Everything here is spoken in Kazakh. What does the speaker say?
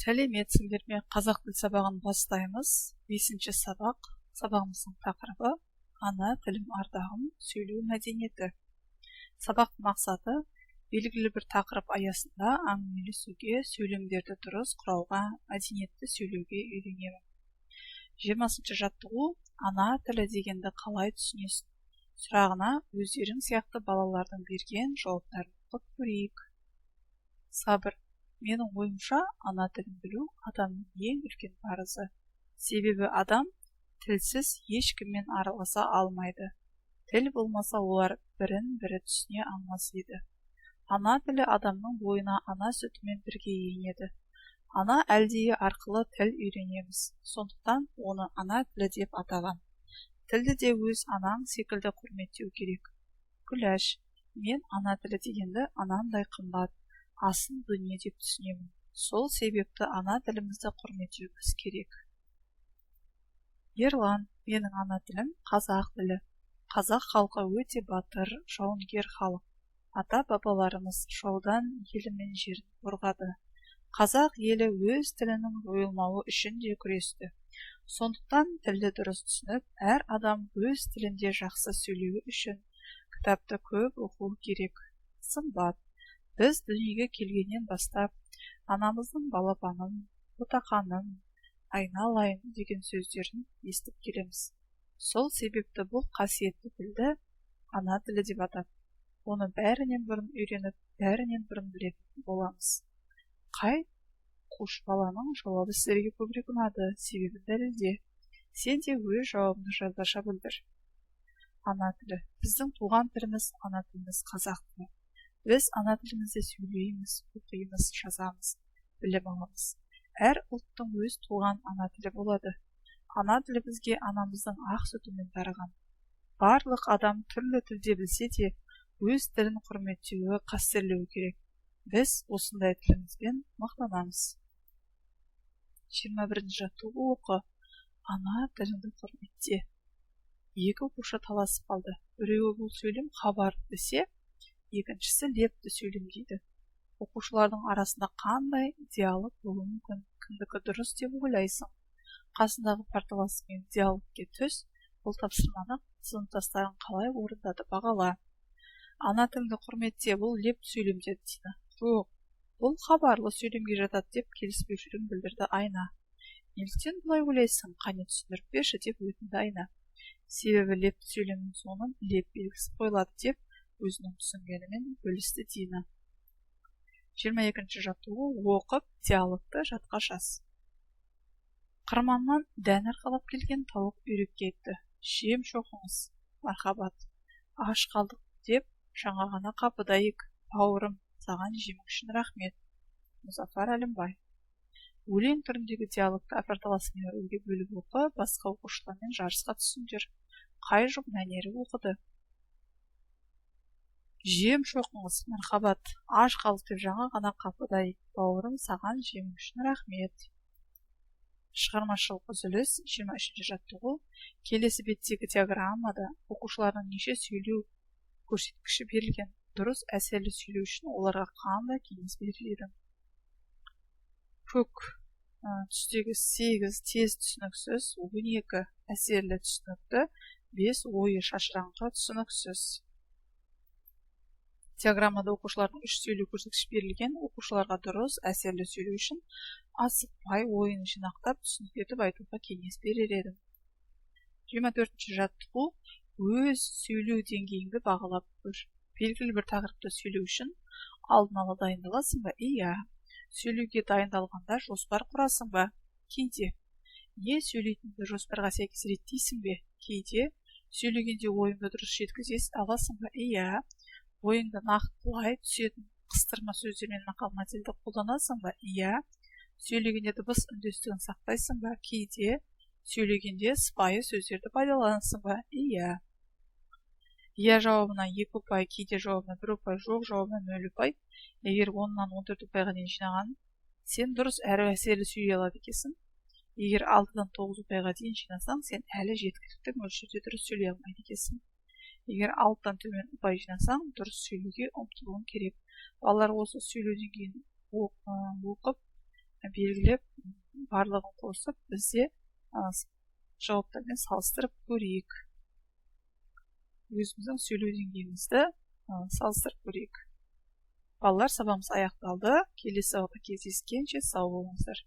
Сәлеметсіңдер ме! Қазақ тіл сабағын бастаймыз. Бесінші сабақ. Сабағымыздың тақырыбы: «Ана тілім – ардағым, сөйлеу мәдениеті». Сабақ мақсаты: белгілі бір тақырып аясында әңгімелесуге, сөйлемдерді дұрыс құрауға, мәдениетті сөйлеуге үйренемін. 20-шы жаттығу. «Ана тілі дегенді қалай түсінесің?» сұрағына өздерің сияқты балалардың берген жауаптарын оқып көрейік. Сабыр: Менің ойымша, ана тілін білу – адамның ең үлкен парызы. Себебі адам тілсіз ешкіммен араласа алмайды. Тіл болмаса, олар бірін бірі түсіне алмас еді. Ана тілі адамның бойына ана сүтімен бірге енеді. Ана әлдиі арқылы тіл үйренеміз. Сондықтан оны ана тілі деп атаған. Тілді де өз анаң секілді құрметтеу керек. Күләш: Мен ана тілі дегенді анамдай қымбат, асыл дүние деп түсінемін. Сол себепті ана тілімізді құрметтеуіміз керек. Ерлан: Менің ана тілім – қазақ тілі. Қазақ халқы өте батыр, жауынгер халық. ата бабаларымыз жаудан елі мен жерін қорғады. Қазақ елі өз тілінің жойылмауы үшін де күресті. Сондықтан тілді дұрыс түсініп, әр адам өз тілінде жақсы сөйлеуі үшін кітапты көп оқу керек. Сымбат: Біз дүниеге келгеннен бастап анамыздың «балапаным», «ботақаным», «айналайын» деген сөздерін естіп келеміз. Сол себепті бұл қасиетті тілді ана тілі деп атап, оны бәрінен бұрын үйреніп, бәрінен бұрын білетін боламыз. Қай оқушы баланың жауабы сіздерге көбірек ұнады? Себебін дәлелде. Сен де өз жауабыңды жазбаша білдір. Ана тілі – біздің туған тіліміз, ана тіліміз – қазақ тілі. Біз ана тілімізде сөйлейміз, оқимыз, жазамыз, білім аламыз. Әр ұлттың өз туған ана тілі болады. Ана тілі бізге анамыздың ақ сүтімен дарыған. Барлық адам түрлі тілде білсе де, өз тілін құрметтеуі, қастерлеуі керек. Біз осындай тілімізбен мақтанамыз. 21-ші жаттығу. Оқы. «Ана тіліңді құрметте». Екі оқушы таласып қалды. Біреуі бұл сөйлем хабар десе, екіншісі лепті сөйлем дейді. Оқушылардың арасында қандай диалог болуы мүмкін? Кімдікі дұрыс деп ойлайсың? Қасындағы парталасыңмен диалогке түс. Бұл тапсырманы сыныптастарың қалай орындады, бағала. «Ана тіліңді құрметте – бұл лепті сөйлем», – деді Дина. «Жоқ, бұл хабарлы сөйлемге жатады», – деп келіспеушілігін білдірді Айна. «Неліктен бұлай ойлайсың? Қане, түсіндіріп берші», – деп өтінді Айна. «Себебі лепті сөйлемнің соңына леп белгісі қойылады», – деп өзінің түсінгенімен бөлісті Дина. 22-ші жаттығу. Оқып, диалогты жатқа жаз. Қырманнан дән арқалап келген тауық үйрекке айтты: «Жем шоқыңыз, мархабат, аш қалдық деп жаңа ғана қапыда ек, бауырым, саған жемің үшін рахмет». Мұзафар Әлімбай. Өлең түріндегі диалогты парталасыңмен рөлге бөліп оқы, басқа оқушылармен жарысқа түсіңдер. Қай жұп мәнері оқыды? Жем шоқыңыз, мархабат, аш қалдық деп жаңа ғана қапыда ек, бауырым, саған жемің үшін рахмет. Шығармашылық үзіліс. 23-ші жаттығу. Келесі беттегі диаграммада оқушылардың неше сөйлеу көрсеткіші берілген? Дұрыс, әсерлі сөйлеу үшін оларға қандай кеңес берер едің? Көк түстегі 8 – тез, түсініксіз, 12 – әсерлі, түсінікті, 5 – ойы шашыраңқы, түсініксіз. Диаграммада оқушылардың үш сөйлеу көрсеткіші берілген. Оқушыларға дұрыс, әсерлі сөйлеу үшін асықпай, ойын жинақтап, түсінікті етіп айтуға кеңес берер едім. 24-ші жаттығу. Өз сөйлеу деңгейіңді бағалап көр. Белгілі бір тақырыпта сөйлеу үшін алдын ала дайындаласың ба? Иә. Сөйлеуге дайындалғанда жоспар құрасың ба? Кейде. Не сөйлейтініңді жоспарға сәйкес реттейсің бе? Кейде. Сөйлегенде ойыңды дұрыс жеткізе аласың ба? Иә. Ойыңды нақтылай түсетін қыстырма сөздер мен мақал мәтелді қолданасың ба? Иә. Сөйлегенде дыбыс үндестігін сақтайсың ба? Кейде. Сөйлегенде сыпайы сөздерді пайдаланасың ба? Иә. Иә жауабына 2 ұпай, кейде жауабына 1 ұпай, жоқ жауабына 0 ұпай. Егер 10-нан 14 ұпайға дейін жинаған, сен дұрыс әрі әсерлі сөйлей алады екенсің. Егер 6-дан 9 ұпайға дейін жинасаң, сен әлі жеткілікті мөлшерде дұрыс сөйлей алмайды екенсің. Егер 6-дан төмен ұпай жинасаң, дұрыс сөйлеуге ұмтылуың керек. Балалар, осы сөйлеу деңгейін оқып, Белгілеп, барлығын қосып, біз де жауаптармен салыстырып көрейік, өзіміздің сөйлеу деңгейімізді салыстырып көрейік. Балалар, сабағымыз аяқталды. Келесі сабақта кездескенше сау болыңыздар.